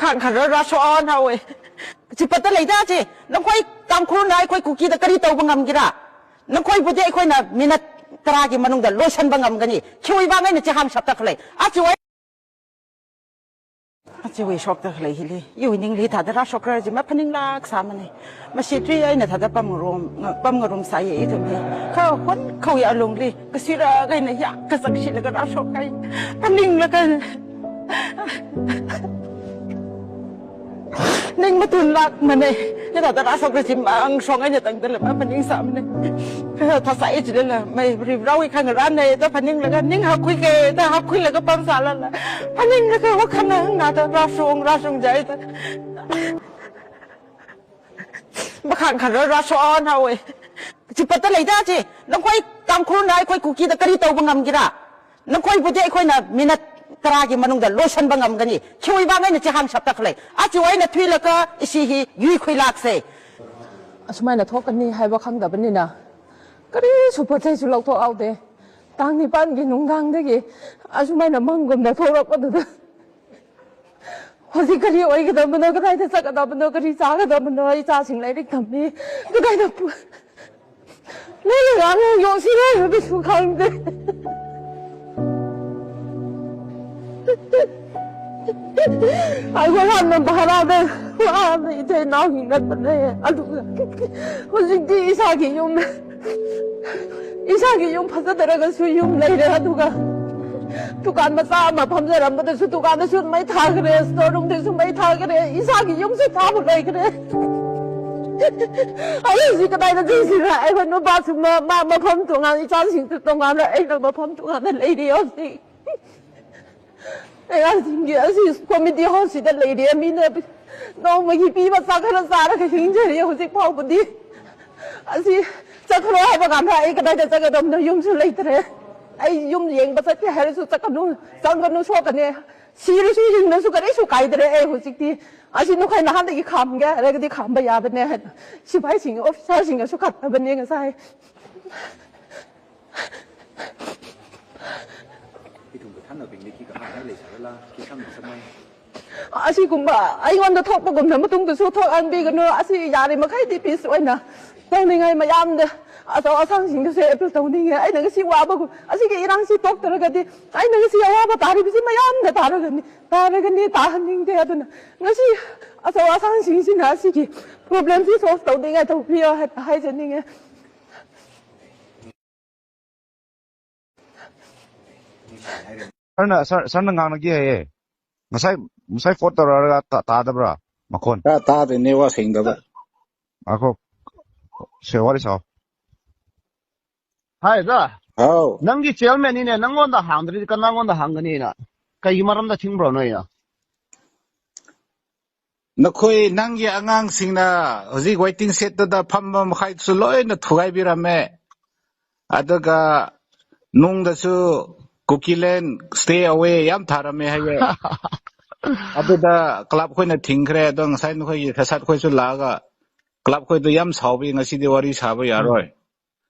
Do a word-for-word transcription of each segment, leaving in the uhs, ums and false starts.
ꯈꯥꯡꯈꯔ ꯔꯥꯁꯣꯟ ꯍꯥꯎꯋꯦ꯫ ꯆꯤꯄꯠꯇ ꯂꯩꯗꯥꯁꯦ, ꯅꯈꯣꯏ ꯇꯥꯡꯈꯨꯜꯅ ꯑꯩꯈꯣꯏ ꯀꯨꯀꯤꯗ ꯀꯔꯤ ꯇꯧꯕ ꯉꯝꯒꯦꯔꯥ? ꯅꯈꯣꯏꯕꯨꯗꯤ ꯑꯩꯈꯣꯏꯅ ꯃꯤꯅꯠ ꯇꯔꯥꯒꯤ ꯃꯅꯨꯡꯗ ꯂꯣꯏꯁꯤꯟꯕ ꯉꯝꯒꯅꯤ꯫ ꯈꯤꯎꯏꯕꯥꯡ ꯑꯩꯅ ꯆꯦꯍꯥꯡ ꯁꯞꯇ ꯈꯂꯩ꯫ ꯑꯆꯨ ꯑꯩ ꯑꯆꯨ ꯑꯩ ꯁꯣꯛꯇ ꯈꯂꯩ ꯍꯤꯂꯤ꯫ ꯌꯨ ꯅꯤꯡꯂꯤ ꯊꯥꯗ ꯔꯥꯁꯣꯛꯈ꯭ꯔꯁꯤ ꯃꯐꯅꯤꯡ ꯂꯥꯛ ꯁꯥꯃꯅꯤ꯫ ꯃꯁꯤ ꯇ꯭ꯔꯤ ꯑꯩꯅ ꯊꯥꯗ ꯄꯝ ꯉꯔꯨꯝ, ꯄꯝ ꯉꯔꯨꯝ ꯁꯥꯏꯌꯦ ꯏꯊꯨꯝꯅꯤ꯫ ꯈ ꯍꯣꯟ ꯈꯧ ꯌꯥ ꯂꯣꯡꯂꯤ꯫ ꯀꯁꯤꯔ ꯀꯩꯅ ꯌꯥ ꯀꯁꯛ ꯁꯤꯂꯒ ꯔꯥꯁꯣꯛ ꯀꯥꯏ꯫ ꯐꯅꯤꯡꯂꯒ ꯅꯤꯡ ꯃꯇꯨꯟ ꯂꯥꯛ ꯃꯅꯦ꯫ ꯀꯗꯥꯗ ꯔꯥꯁꯣꯛ ꯔꯁꯤ ꯃꯥꯡ ꯁꯣꯡ ꯑꯩꯅ ꯇꯪꯗ ꯂꯝ ꯑꯃ ꯅꯤꯡ ꯁꯥꯝꯅꯦ꯫ ꯊꯥꯁꯥꯏ ꯆꯤꯂꯂ ꯃꯩ ꯔꯤꯕ꯭ꯔꯥꯎ ꯏꯈꯪ ꯔꯥꯟꯅꯩ꯫ ꯗ ꯐꯅꯤꯡꯂꯒ ꯅꯤꯡ ꯍꯥꯞꯈꯨꯏ ꯀꯩꯗ ꯍꯥꯞꯈꯨꯏꯂꯒ ꯄꯝ ꯁꯥꯂꯂ ꯐꯅꯤꯡꯂꯒ ꯋꯥꯈꯜꯅ ꯍꯪꯅꯗ ꯔꯥꯁꯣꯡ ꯔꯥꯁꯣꯡ ꯖꯥꯏꯗ ꯃꯈꯥꯡ ꯈꯔ ꯔꯥꯁꯣꯟ ꯍꯥꯎꯋꯦ꯫ ꯆꯤꯄꯠꯇ ꯂꯩꯗꯥꯁꯦ, ꯅꯈꯣꯏ ꯇꯥꯡꯈꯨꯜꯅ ꯑꯩꯈꯣꯏ ꯀꯨꯀꯤꯗ ꯀꯔꯤ ꯇꯧꯕ ꯉꯝꯒꯦꯔꯥ? ꯅꯈꯣꯏꯕꯨꯗꯤ ꯑꯩꯈꯣꯏꯅ ꯃꯤꯅꯠ ꯇꯔꯥꯒꯤ ꯃꯅꯨꯡꯗ ꯂꯣꯏꯁꯤꯟꯕ ꯉꯝꯒꯅꯤ꯫ ꯈꯤꯎꯏꯕꯥꯡ ꯑꯩꯅ ꯆꯦꯍꯥꯡ ꯁꯞꯇ ꯈꯂꯩ꯫ ꯑꯆꯨ ꯑꯩꯅ ꯊꯨꯏꯂꯒ ꯏꯁꯤꯍꯤ ꯌꯨꯏ ꯈꯨꯏꯂꯥꯛꯁꯦ꯫ ꯑꯁꯨꯃꯥꯏꯅ ꯊꯣꯛꯀꯅꯤ ꯍꯥꯏꯕ ꯈꯪꯗꯕꯅꯤꯅ ꯀꯔꯤꯁꯨ ꯄꯣꯠ ꯆꯩꯁꯨ ꯂꯧꯊꯣꯛꯍꯧꯗꯦ꯫ ꯇꯥꯡ ꯅꯤꯄꯥꯟꯒꯤ ꯅꯨꯡꯗꯥꯡꯗꯒꯤ ꯑꯁꯨꯃꯥꯏꯅ ꯃꯪꯒꯨꯝꯅ ꯊꯣꯛꯂꯛꯄꯗꯨꯗ ꯍꯧꯖꯤꯛ ꯀꯔꯤ ꯑꯣꯏꯒꯗꯕꯅꯣ, ꯀꯗꯥꯏꯗ ꯆꯠꯀꯗꯕꯅꯣ, ꯀꯔꯤ ꯆꯥꯒꯗꯕꯅꯣ, ꯏꯆꯥꯁꯤꯡ ꯂꯥꯏꯔꯤꯛ ꯇꯝꯃꯤ, ꯀꯗꯥꯏꯗ ꯄꯨ-, ꯂꯥꯏꯔꯤꯛ ꯉꯥꯡꯅ ꯌꯣꯛꯁꯤꯔꯣ ꯍꯥꯏꯕꯁꯨ ꯈꯪꯗꯦ꯫ ꯑꯩꯈꯣꯏ ꯍꯥꯟꯅ ꯚꯔꯥꯗ ꯋꯥꯅ ꯏꯇꯩ ꯏꯅꯥꯎ ꯍꯤꯡꯒꯠꯄꯅꯦ꯫ ꯑꯗꯨꯒ ꯍꯧꯖꯤꯛꯇꯤ ꯏꯁꯥꯒꯤ ꯌꯨꯝ, ꯏꯁꯥꯒꯤ ꯌꯨꯝ ꯐꯖꯗ꯭ꯔꯒꯁꯨ ꯌꯨꯝ ꯂꯩꯔꯦ꯫ ꯑꯗꯨꯒ ꯗꯨꯀꯥꯟ ꯃꯆꯥ ꯑꯃ ꯐꯝꯖꯔꯝꯕꯗꯁꯨ ꯗꯨꯀꯥꯟꯗꯁꯨ ꯃꯩ ꯊꯥꯈ꯭ꯔꯦ, ꯁ꯭ꯇꯣꯔ ꯔꯨꯝꯗꯁꯨ ꯃꯩ ꯊꯥꯈ꯭ꯔꯦ, ꯏꯁꯥꯒꯤ ꯌꯨꯝꯁꯨ ꯊꯥꯕ ꯂꯩꯈ꯭ꯔꯦ꯫ ꯑꯩ ꯍꯧꯖꯤꯛ ꯀꯗꯥꯏꯗ ꯆꯠꯁꯤꯔ? ꯑꯩꯈꯣꯏ ꯅꯨꯄꯥꯁꯨ ꯃ-, ꯃꯥ ꯃꯐꯝ ꯇꯣꯉꯥꯟ, ꯏꯆꯥꯁꯤꯡꯁꯨ ꯇꯣꯉꯥꯟꯅ, ꯑꯩꯅ ꯃꯐꯝ ꯇꯣꯉꯥꯟꯅ ꯂꯩꯔꯤ ꯍꯧꯖꯤꯛ꯫ ꯑꯉꯥꯡꯁꯤꯡꯒꯤ ꯑꯁꯤ ꯀꯣꯃꯤꯇꯤ ꯍꯣꯜꯁꯤꯗ ꯂꯩꯔꯤ꯫ ꯃꯤꯅ ꯅꯣꯡꯃꯒꯤ ꯄꯤꯕ ꯆꯥꯛ ꯈꯔ ꯆꯥꯔꯒ ꯍꯤꯡꯖꯔꯤ ꯍꯧꯖꯤꯛ ꯐꯥꯎꯕꯗꯤ꯫ ꯑꯁꯤ ꯆꯠꯈ꯭ꯔꯣ ꯍꯥꯏꯕ ꯀꯥꯟꯗ ꯑꯩ ꯀꯗꯥꯏꯗ ꯆꯠꯀꯗꯕꯅꯣ? ꯌꯨꯝꯁꯨ ꯂꯩꯇ꯭ꯔꯦ꯫ ꯑꯩ ꯌꯨꯝ ꯌꯦꯡꯕ ꯆꯠꯀꯦ ꯍꯥꯏꯔꯁꯨ ꯆꯠꯀꯅꯨ, ꯆꯪꯒꯅꯨ, ꯁꯣꯛꯀꯅꯤ꯫ ꯁꯤꯔꯁꯨ ꯍꯤꯡꯉꯁꯨ ꯀꯔꯤꯁꯨ ꯀꯥꯏꯗ꯭ꯔꯦ꯫ ꯑꯩ ꯍꯧꯖꯤꯛꯇꯤ ꯑꯁꯤ ꯅꯈꯣꯏ ꯅꯍꯥꯟꯗꯒꯤ ꯈꯥꯝꯒꯦ ꯍꯥꯏꯔꯒꯗꯤ ꯈꯥꯝꯕ ꯌꯥꯕꯅꯦ ꯍꯥꯏꯅ ꯁꯤꯐꯥꯏꯁꯤꯡ, ꯑꯣꯐꯤꯁꯥꯔꯁꯤꯡꯅꯁꯨ ꯈꯠꯅꯕꯅꯦ ꯉꯁꯥꯏ꯫ ꯏꯊꯨꯝꯕ ꯊꯥꯅꯕꯤꯡꯗꯒꯤ ꯀꯃꯥꯏꯅ ꯂꯩꯖꯔꯂꯥ? ꯀꯤꯁꯪ ꯁꯃꯥꯏ꯫ ꯑꯁꯤꯒꯨꯝꯕ ꯑꯩꯉꯣꯟꯗ ꯊꯣꯛꯄꯒꯨꯝꯅ ꯃꯇꯨꯡꯗꯁꯨ ꯊꯣꯛꯍꯟꯕꯤꯒꯅꯨ꯫ ꯑꯁꯤ ꯌꯥꯔꯤ ꯃꯈꯩꯗꯤ ꯄꯤꯁ ꯑꯣꯏꯅ ꯇꯧꯅꯤꯡꯉꯥꯏ ꯃꯌꯥꯝꯗ ꯑꯆꯧ ꯑꯁꯥꯡꯁꯤꯡꯗꯁꯨ ꯑꯦꯄꯤꯜ ꯇꯧꯅꯤꯡꯉꯦ꯫ ꯑꯩꯅ ꯉꯁꯤ ꯋꯥꯕꯒꯨꯝ, ꯑꯁꯤꯒꯤ ꯏꯔꯥꯡꯁꯤ ꯇꯣꯛꯇ꯭ꯔꯒꯗꯤ ꯑꯩꯅ ꯉꯁꯤ ꯑꯋꯥꯕ ꯇꯥꯔꯤꯕꯁꯤ ꯃꯌꯥꯝꯗ ꯇꯥꯔꯒꯅꯤ, ꯇꯥꯔꯒꯅꯤ, ꯇꯥꯍꯟꯅꯤꯡꯗꯦ꯫ ꯑꯗꯨꯅ ꯉꯁꯤ ꯑꯆꯧ ꯑꯁꯥꯡꯁꯤꯡꯁꯤꯅ ꯑꯁꯤꯒꯤ ꯄ꯭ꯔꯣꯕ꯭ꯂꯦꯝꯁꯤ ꯁꯣꯜꯚ ꯇꯧꯅꯤꯡꯉꯥꯏ ꯇꯧꯕꯤꯌꯣ ꯍꯥꯏ-, ꯍꯥꯏꯖꯅꯤꯡꯉꯦ꯫ ꯁꯥꯔꯅ, ꯁꯥꯔ, ꯁꯥꯔꯅ ꯉꯥꯡꯅꯒꯦ ꯍꯥꯏꯌꯦ꯫ ꯉꯁꯥꯏ, ꯉꯁꯥꯏ ꯐꯣꯟ ꯇꯧꯔꯛꯑꯒ ꯇꯥ-, ꯇꯥꯗꯕ꯭ꯔꯥ? ꯃꯈꯣꯟ꯫ ꯇꯥ-, ꯇꯥꯗꯦ, ꯅꯦꯠꯋꯥꯛ ꯁꯦꯡꯗꯕ꯫ ꯉꯥꯏꯈꯣ꯫ ꯁꯦ, ꯋꯥꯔꯤ ꯁꯥꯎ꯫ ꯍꯥꯏꯗ, ꯍꯥꯎ꯫ ꯅꯪꯒꯤ ꯆꯤꯌꯔꯃꯦꯟꯅꯤꯅꯦ, ꯅꯪꯉꯣꯟꯗ ꯍꯥꯡꯗ꯭ꯔꯗꯤ ꯀꯅꯥꯉꯣꯟꯗ ꯍꯥꯡꯒꯅꯤꯅ? ꯀꯩꯒꯤ ꯃꯔꯝꯗ ꯊꯤꯡꯕ꯭ꯔꯣ ꯅꯣꯏꯅ? ꯅꯈꯣꯏ, ꯅꯪꯒꯤ ꯑꯉꯥꯡꯁꯤꯡꯅ ꯍꯧꯖꯤꯛ ꯋꯦꯇꯤꯡ ꯁꯦꯠꯇꯨꯗ ꯐꯝꯕ ꯃꯈꯩꯁꯨ ꯂꯣꯏꯅ ꯊꯨꯒꯥꯏꯕꯤꯔꯝꯃꯦ꯫ ꯑꯗꯨꯒ ꯅꯨꯡꯗꯁꯨ "Kukiland, stay away" ꯌꯥꯝ ꯊꯥꯔꯝꯃꯦ ꯍꯥꯏꯌꯦ꯫ ꯑꯗꯨꯗ ꯀ꯭ꯂꯕ ꯈꯣꯏꯅ ꯊꯤꯡꯈ꯭ꯔꯦ꯫ ꯑꯗꯣ ꯉꯁꯥꯏ ꯅꯈꯣꯏꯒꯤ ꯁꯁꯥꯠ ꯈꯣꯏꯁꯨ ꯂꯥꯛꯑꯒ ꯀ꯭ꯂꯕ ꯈꯣꯏꯗꯣ ꯌꯥꯝ ꯁꯥꯎꯕꯤ, "ꯉꯁꯤꯗꯤ ꯋꯥꯔꯤ ꯁꯥꯕ ꯌꯥꯔꯣꯏ꯫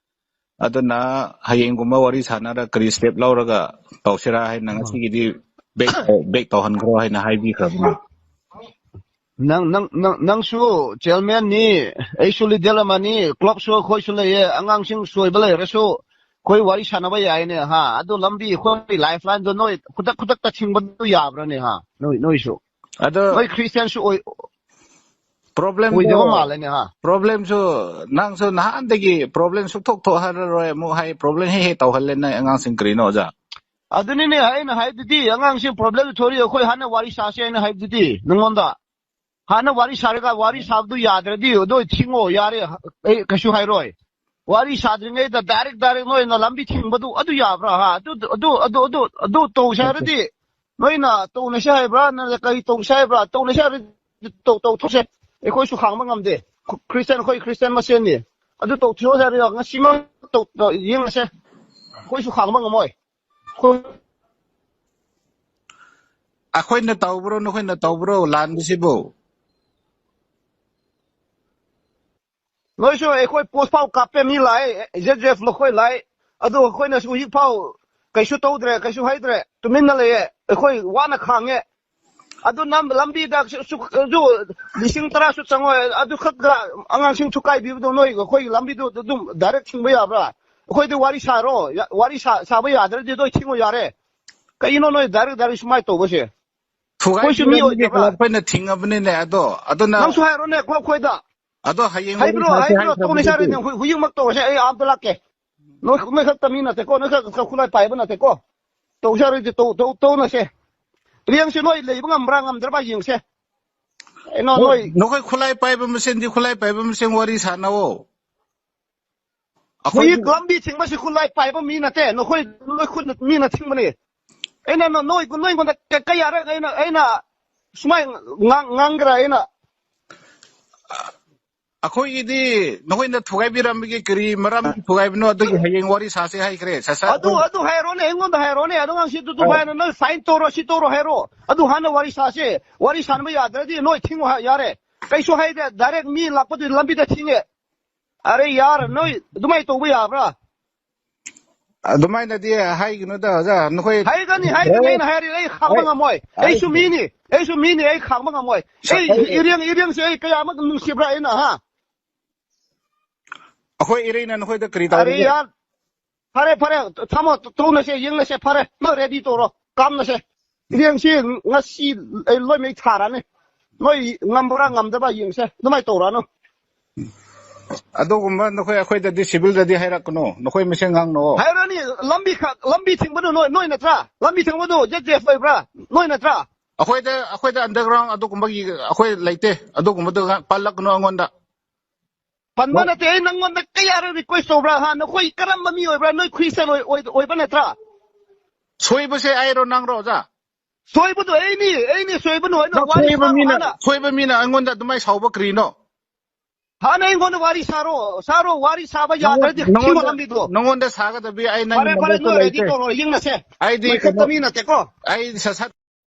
ꯑꯗꯨꯅ ꯍꯌꯦꯡꯒꯨꯝꯕ ꯋꯥꯔꯤ ꯁꯥꯟꯅꯔ ꯀꯔꯤ ꯁ꯭ꯇꯦꯞ ꯂꯧꯔꯒ ꯇꯧꯁꯤꯔꯥ ꯍꯥꯏꯅ ꯉꯁꯤꯒꯤꯗꯤ ꯕꯦꯛ, ꯕꯦꯛ ꯇꯧꯍꯟꯈ꯭ꯔꯣ" ꯍꯥꯏꯅ ꯍꯥꯏꯕꯤꯈ꯭ꯔꯕꯅꯦ꯫ ꯅꯪ, ꯅꯪ, ꯅꯪ, ꯅꯪꯁꯨ ꯆꯤꯌꯔꯃꯦꯟꯅꯤ, ꯑꯩꯁꯨ ꯂꯤꯗꯔ ꯑꯃꯅꯤ, ꯀ꯭ꯂꯕꯁꯨ ꯑꯩꯈꯣꯏꯁꯨ ꯂꯩꯌꯦ, ꯑꯉꯥꯡꯁꯤꯡ ꯁꯣꯏꯕ ꯂꯩꯔꯁꯨ ꯑꯩꯈꯣꯏ ꯋꯥꯔꯤ ꯁꯥꯟꯅꯕ ꯌꯥꯏꯅꯦ, ꯍꯥ? ꯑꯗꯨ ꯂꯝꯕꯤ ꯑꯩꯈꯣꯏ ꯂꯥꯏꯐ ꯂꯥꯏꯟꯗꯣ ꯅꯣꯏ ꯈꯨꯗꯛ ꯈꯨꯗꯛꯇ ꯊꯤꯡꯕꯗꯨ ꯌꯥꯕ꯭ꯔꯥꯅꯦ, ꯍꯥ? ꯅꯣꯏ, ꯅꯣꯏꯁꯨ꯫ ꯑꯗꯣ ꯅꯣꯏ ꯈ꯭ꯔꯤꯁꯇꯤꯌꯥꯟꯁꯨ ꯑꯣꯏ, ꯄ꯭ꯔꯣꯕ꯭ꯂꯦꯝꯗꯣ, ꯑꯣꯏꯗꯕ ꯃꯥꯜꯂꯦꯅꯦ, ꯍꯥ? ꯄ꯭ꯔꯣꯕ꯭ꯂꯦꯝꯁꯨ ꯅꯪꯁꯨ ꯅꯍꯥꯟꯗꯒꯤ ꯄ꯭ꯔꯣꯕ꯭ꯂꯦꯝ ꯁꯨꯛꯊꯣꯛ ꯊꯣꯛꯍꯜꯂꯔꯣꯏ ꯑꯃꯨꯛ ꯍꯥꯏ, ꯄ꯭ꯔꯣꯕ꯭ꯂꯦꯝ ꯍꯦꯛ ꯍꯦꯛ ꯇꯧꯍꯜꯂꯦ ꯅꯪ ꯑꯉꯥꯡꯁꯤꯡ, ꯀꯔꯤꯅꯣ ꯑꯣꯖꯥ? ꯑꯗꯨꯅꯤꯅꯦ ꯑꯩꯅ ꯍꯥꯏꯕꯗꯨꯗꯤ, ꯑꯉꯥꯡꯁꯤꯡ ꯄ꯭ꯔꯣꯕ꯭ꯂꯦꯝ ꯊꯣꯔꯤ, ꯑꯩꯈꯣꯏ ꯍꯥꯟꯅ ꯋꯥꯔꯤ ꯁꯥꯁꯦ ꯍꯥꯏꯅ ꯍꯥꯏꯕꯗꯨꯗꯤ ꯅꯉꯣꯟꯗ꯫ ꯍꯥꯟꯅ ꯋꯥꯔꯤ ꯁꯥꯔꯒ ꯋꯥꯔꯤ ꯁꯥꯕꯗꯨ ꯌꯥꯗ꯭ꯔꯗꯤ ꯑꯗꯣ ꯊꯤꯡꯉꯣ, ꯌꯥꯔꯦ, ꯑꯩ ꯀꯩꯁꯨ ꯍꯥꯏꯔꯣꯏ꯫ ꯋꯥꯔꯤ ꯁꯥꯗ꯭ꯔꯤꯉꯩꯗ ꯗꯥꯏꯔꯦꯛ ꯗꯥꯏꯔꯦꯛ ꯅꯣꯏꯅ ꯂꯝꯕꯤ ꯊꯤꯡꯕꯗꯨ ꯑꯗꯨ ꯌꯥꯕ꯭ꯔꯥ, ꯍꯥ? ꯑꯗꯨ, ꯑꯗꯨ, ꯑꯗꯨ, ꯑꯗꯨ, ꯑꯗꯨ ꯇꯧꯁꯦ ꯍꯥꯏꯔꯗꯤ ꯅꯣꯏꯅ ꯇꯧꯅꯁꯦ ꯍꯥꯏꯕ꯭ꯔꯥ, ꯅꯠꯇ꯭ꯔꯒ ꯀꯔꯤ ꯇꯧꯁꯦ ꯍꯥꯏꯕ꯭ꯔꯥ? ꯇꯧꯅꯁꯦ ꯍꯥꯏꯔꯗꯤ ꯇꯧ-, ꯇꯧꯊꯣꯛꯁꯦ꯫ ꯑꯩꯈꯣꯏꯁꯨ ꯈꯥꯡꯕ ꯉꯝꯗꯦ꯫ ꯈꯨ-, ꯈ꯭ꯔꯤꯁꯇꯤꯌꯥꯟ ꯑꯩꯈꯣꯏ ꯈ꯭ꯔꯤꯁꯇꯤꯌꯥꯟ ꯃꯁꯦꯟꯅꯤ꯫ ꯑꯗꯨ ꯇꯧꯊꯣꯛꯁꯦ ꯍꯥꯏꯔꯗꯤ ꯉꯁꯤꯃꯛ ꯇꯧ-, ꯇꯧ-, ꯌꯦꯡꯉꯁꯦ꯫ ꯑꯩꯈꯣꯏꯁꯨ ꯈꯥꯡꯕ ꯉꯝꯃꯣꯏ꯫ ꯑꯩꯈꯣꯏ ꯑꯩꯈꯣꯏꯅ ꯇꯧꯕ꯭ꯔꯣ, ꯅꯈꯣꯏꯅ ꯇꯧꯕ꯭ꯔꯣ ꯂꯥꯟꯕꯁꯤꯕꯨ? ꯅꯣꯏꯁꯨ ꯑꯩꯈꯣꯏ ꯄꯣꯁ ꯐꯥꯎ ꯀꯥꯞꯄꯦ, ꯃꯤ ꯂꯥꯛꯑꯦ, ꯖꯦꯠ ꯖꯦꯐ ꯂꯈꯣꯏ ꯂꯥꯛꯑꯦ꯫ ꯑꯗꯨ ꯑꯩꯈꯣꯏꯅꯁꯨ ꯍꯧꯖꯤꯛ ꯐꯥꯎ ꯀꯩꯁꯨ ꯇꯧꯗ꯭ꯔꯦ, ꯀꯩꯁꯨ ꯍꯥꯏꯗ꯭ꯔꯦ, ꯇꯨꯃꯤꯟꯅ ꯂꯩꯌꯦ꯫ ꯑꯩꯈꯣꯏ ꯋꯥꯅ ꯈꯥꯡꯉꯦ꯫ ꯑꯗꯨ ꯅꯝ-, ꯂꯝꯕꯤꯗ ꯁꯨ-, ꯁꯨ-, ꯑꯗꯨ ꯂꯤꯁꯤꯡ ꯇꯔꯥꯁꯨ ꯆꯪꯉꯣꯏ꯫ ꯑꯗꯨ ꯈꯛꯇ ꯑꯉꯥꯡꯁꯤꯡ ꯊꯨꯀꯥꯏꯕꯤꯕꯗꯣ ꯅꯣꯏ ꯑꯩꯈꯣꯏꯒꯤ ꯂꯝꯕꯤꯗꯨ ꯑꯗꯨꯝ direct ꯊꯤꯡꯕ ꯌꯥꯕ꯭ꯔꯥ? ꯑꯩꯈꯣꯏꯗꯤ ꯋꯥꯔꯤ ꯁꯥꯔꯣ, ꯌꯥ-, ꯋꯥꯔꯤ ꯁꯥ-, ꯁꯥꯕ ꯌꯥꯗ꯭ꯔꯗꯤ ꯅꯣꯏ ꯊꯤꯡꯉꯣ ꯌꯥꯔꯦ꯫ ꯀꯩꯅꯣ ꯅꯣꯏ direct direct ꯁꯨꯃꯥꯏꯅ ꯇꯧꯕꯁꯦ? ꯑꯩꯈꯣꯏꯁꯨ ꯃꯤ ꯊꯨꯒꯥꯏꯕꯤꯔꯝꯕꯒꯤ ꯑꯣꯏꯗꯕ꯭ꯔꯥ? Club ꯑꯩꯈꯣꯏꯅ ꯊꯤꯡꯉꯕꯅꯤꯅꯦ꯫ ꯑꯗꯣ, ꯑꯗꯨꯅ ꯅꯪꯁꯨ ꯍꯥꯏꯔꯣꯅꯦ club ꯑꯩꯈꯣꯏꯗ꯫ ꯑꯗꯣ ꯍꯌꯦꯡ ꯋꯥꯔꯤ ꯍꯥꯏꯕ꯭ꯔꯣ, ꯁꯥꯁꯦ ꯍꯥꯏꯕ꯭ꯔꯣ? ꯍꯥꯏꯈ꯭ꯔꯕꯗꯨꯗꯤ꯫ ꯇꯧꯅꯤ ꯁꯥꯔꯦꯅꯦ, ꯍꯨꯏ-, ꯍꯨꯏꯌꯨꯝꯃꯛ ꯇꯧꯔꯁꯦ, ꯑꯩ ꯑꯥꯗ ꯂꯥꯛꯀꯦ꯫ ꯅꯣꯏ, ꯅꯣꯏ ꯈꯛꯇ ꯃꯤ ꯅꯠꯇꯦꯀꯣ, ꯅꯣꯏ ꯈꯛ ꯈꯨꯠꯂꯥꯏ ꯄꯥꯏꯕ ꯅꯠꯇꯦꯀꯣ꯫ ꯇꯧꯁꯦ ꯍꯥꯏꯔꯗꯤ ꯇꯧ-, ꯇꯧ-, ꯇꯧꯅꯁꯦ꯫ ꯏꯔꯦꯡꯁꯦ ꯅꯣꯏ ꯂꯩꯕ ꯉꯝꯕ꯭ꯔꯥ ꯉꯝꯗ꯭ꯔꯕ ꯌꯦꯡꯁꯦ꯫ ꯀꯩꯅꯣ ꯅꯣꯏ ꯅꯣꯏ ꯅꯈꯣꯏ ꯈꯨꯠꯂꯥꯏ ꯄꯥꯏꯕ ꯃꯁꯦꯟꯗꯤ ꯈꯨꯠꯂꯥꯏ ꯄꯥꯏꯕ ꯃꯁꯦꯟ ꯋꯥꯔꯤ ꯁꯥꯟꯅꯧꯑꯣ꯫ ꯑꯩꯈꯣꯏ ꯍꯧꯖꯤꯛ ꯂꯝꯕꯤ ꯊꯤꯡꯕꯁꯤ ꯈꯨꯠꯂꯥꯏ ꯄꯥꯏꯕ ꯃꯤ ꯅꯠꯇꯦ, ꯅꯈꯣꯏ, ꯅꯣꯏ ꯈꯨꯠꯅ ꯃꯤꯅ ꯊꯤꯡꯕꯅꯤ꯫ ꯑꯩꯅ ꯅ-, ꯅꯣꯏ, ꯅꯣꯏꯉꯣꯟꯗ ꯀ-, ꯀꯌꯥꯔꯛ ꯑꯩꯅ, ꯑꯩꯅ ꯁꯨꯃꯥꯏ ꯉꯥꯡ-, ꯉꯥꯡꯒꯦꯔꯥ ꯑꯩꯅ? ꯑꯩꯈꯣꯏꯒꯤꯗꯤ ꯅꯈꯣꯏꯅ ꯊꯨꯒꯥꯏꯕꯤꯔꯝꯕꯒꯤ ꯀꯔꯤ ꯃꯔꯝꯒꯤ ꯊꯨꯒꯥꯏꯕꯅꯣ? ꯑꯗꯨꯒꯤ ꯍꯌꯦꯡ ꯋꯥꯔꯤ ꯁꯥꯁꯦ ꯍꯥꯏꯈ꯭ꯔꯦ꯫ ꯁꯠ ꯁꯠ ꯑꯗꯨ, ꯑꯗꯨ ꯍꯥꯏꯔꯣꯅꯦ, ꯑꯩꯉꯣꯟꯗ ꯍꯥꯏꯔꯣꯅꯦ꯫ ꯑꯗꯨ ꯉꯥꯡꯁꯤ ꯑꯗꯨ, ꯑꯗꯨ ꯑꯧ꯫ ꯍꯥꯏꯅ ꯅꯪ sign ꯇꯧꯔꯣ, ꯁꯤ ꯇꯧꯔꯣ ꯍꯥꯏꯔꯣ꯫ ꯑꯗꯨ ꯍꯥꯟꯅ ꯋꯥꯔꯤ ꯁꯥꯁꯦ꯫ ꯋꯥꯔꯤ ꯁꯥꯟꯅꯕ ꯌꯥꯗ꯭ꯔꯗꯤ ꯅꯣꯏ ꯊꯤꯡꯉꯣ ꯍꯥꯏ-, ꯌꯥꯔꯦ꯫ ꯀꯩꯁꯨ ꯍꯥꯏꯗꯦ, direct ꯃꯤ ꯂꯥꯛꯄꯗꯨ ꯂꯝꯕꯤꯗ ꯊꯤꯡꯉꯦ꯫ ꯑꯔꯦ ꯌꯥꯔ, ꯅꯣꯏ ꯑꯗꯨꯃꯥꯏꯅ ꯇꯧꯕ ꯌꯥꯕ꯭ꯔꯥ? ꯑꯗꯨꯃꯥꯏꯅꯗꯤ ꯍꯥꯏꯒꯅꯨꯗ ꯑꯣꯖꯥ, ꯅꯈꯣꯏ ꯍꯥꯏꯒꯅꯤ, ꯍꯥꯏꯒꯅꯤ, ꯑꯩ ꯑꯩꯅ ꯍꯥꯏꯔꯤ, ꯑꯩ ꯈꯥꯡꯕ ꯑꯩ ꯉꯝꯃꯣꯏ꯫ ꯑꯩ ꯑꯩꯁꯨ ꯃꯤꯅꯤ, ꯑꯩꯁꯨ ꯃꯤꯅꯤ, ꯑꯩ ꯈꯥꯡꯕ ꯉꯝꯃꯣꯏ꯫ ꯑꯩ ꯑꯩ ꯏꯔꯦꯡ, ꯏꯔꯦꯡꯁꯦ ꯑꯩ ꯀꯌꯥꯃꯨꯛ ꯅꯨꯡꯁꯤꯕ꯭ꯔꯥ ꯑꯩꯅ, ꯍꯥ? ꯑꯩꯈꯣꯏ ꯏꯔꯩꯅ ꯅꯈꯣꯏꯗ ꯀꯔꯤ ꯑꯔꯦ ꯇꯧꯔꯒꯦ? ꯌꯥꯔ, ꯐꯔꯦ, ꯐꯔꯦ, ꯊꯝꯃꯣ, ꯇꯧꯅꯁꯦ, ꯌꯦꯡꯅꯁꯦ, ꯐꯔꯦ, ꯅꯪ ready ꯇꯧꯔꯣ, ꯀꯥꯞꯅꯁꯦ꯫ ꯏꯔꯦꯡꯁꯤ ꯉꯁꯤ ꯑꯩ ꯂꯣꯏꯃꯩ ꯊꯥꯔꯅꯤ꯫ ꯅꯣꯏ ꯉꯝꯕ꯭ꯔꯥ ꯉꯝꯗꯕ꯭ꯔꯥ ꯌꯦꯡꯁꯦ, ꯑꯗꯨꯃꯥꯏꯅ ꯇꯧꯔꯅꯨ꯫ ꯑꯗꯨꯒꯨꯝꯕ ꯅꯈꯣꯏ ꯑꯩꯈꯣꯏꯗꯗꯤ civilꯗꯗꯤ ꯍꯥꯏꯔꯛꯀꯅꯨ, ꯅꯈꯣꯏ ꯃꯁꯦꯟ ꯉꯥꯡꯅꯧꯑꯣ꯫ ꯍꯥꯏꯔꯅꯤ, ꯂꯝꯕꯤ ꯈ-, ꯂꯝꯕꯤ ꯊꯤꯡꯕꯗꯨ ꯅꯣꯏ, ꯅꯣꯏ ꯅꯠꯇ꯭ꯔꯥ? ꯂꯝꯕꯤ ꯊꯤꯡꯕꯗꯨ Z P F ꯑꯣꯏꯕ꯭ꯔꯥ? ꯅꯣꯏ ꯅꯠꯇ꯭ꯔꯥ? ꯑꯩꯈꯣꯏꯗ, ꯑꯩꯈꯣꯏꯗ underground ꯑꯗꯨꯒꯨꯝꯕꯒꯤ ꯑꯩꯈꯣꯏ ꯂꯩꯇꯦ, ꯑꯗꯨꯒꯨꯝꯕꯗꯨ ꯄꯜꯂꯛꯀꯅꯨ ꯑꯩꯉꯣꯟꯗ꯫ ꯄꯟꯕ ꯅꯠꯇꯦ, ꯑꯩ ꯅꯪꯉꯣꯟꯗ ꯀꯌꯥꯔꯛ request ꯇꯧꯕ꯭ꯔꯥ? ꯍꯥ, ꯅꯈꯣꯏ ꯀꯔꯝꯕ ꯃꯤ ꯑꯣꯏꯕ꯭ꯔꯥ? ꯅꯣꯏ Christian ꯑꯣꯏ-, ꯑꯣꯏ-, ꯑꯣꯏꯕ ꯅꯠꯇ꯭ꯔꯥ? ꯁꯣꯏꯕꯁꯦ ꯑꯩꯔꯣ ꯅꯪꯔꯣ ꯑꯣꯖꯥ? ꯁꯣꯏꯕꯗꯣ ꯑꯩꯅꯤ, ꯑꯩꯅꯤ ꯁꯣꯏꯕꯅꯣ, ꯑꯩꯅ ꯅꯪ ꯋꯥꯔꯤ ꯁꯣꯏꯕ ꯁꯥꯔꯣ ꯃꯤꯅ, ꯍꯥꯟꯅ꯫ ꯁꯣꯏꯕ ꯃꯤꯅ ꯑꯩꯉꯣꯟꯗ ꯑꯗꯨꯃꯥꯏꯅ ꯁꯥꯎꯕ ꯀꯔꯤꯅꯣ? ꯍꯥꯟꯅ ꯑꯩꯉꯣꯟꯗ ꯋꯥꯔꯤ ꯁꯥꯔꯣ, ꯁꯥꯔꯣ, ꯋꯥꯔꯤ ꯁꯥꯕ ꯅꯪꯉꯣꯟ-, ꯌꯥꯗ꯭ꯔꯗꯤ ꯊꯤꯡꯉꯣ ꯅꯪꯉꯣꯟꯗ, ꯂꯝꯕꯤꯗꯣ꯫ ꯅꯪꯉꯣꯟꯗ ꯁꯥꯒꯗꯕꯤ ꯑꯩ ꯅꯪꯒꯤ ꯐꯔꯦ, ꯐꯔꯦ, ꯃꯔꯛꯇ ꯅꯣꯏ ready ꯂꯩꯇꯦ꯫ ꯇꯧꯔꯣ, ꯌꯦꯡꯅꯁꯦ꯫ ꯑꯩꯗꯤ ꯅꯣꯏ ꯈꯛꯇ ꯀꯩꯅꯣ, ꯃꯤ ꯅꯠꯇꯦꯀꯣ꯫ ꯑꯩ ꯁꯠ ꯁꯠ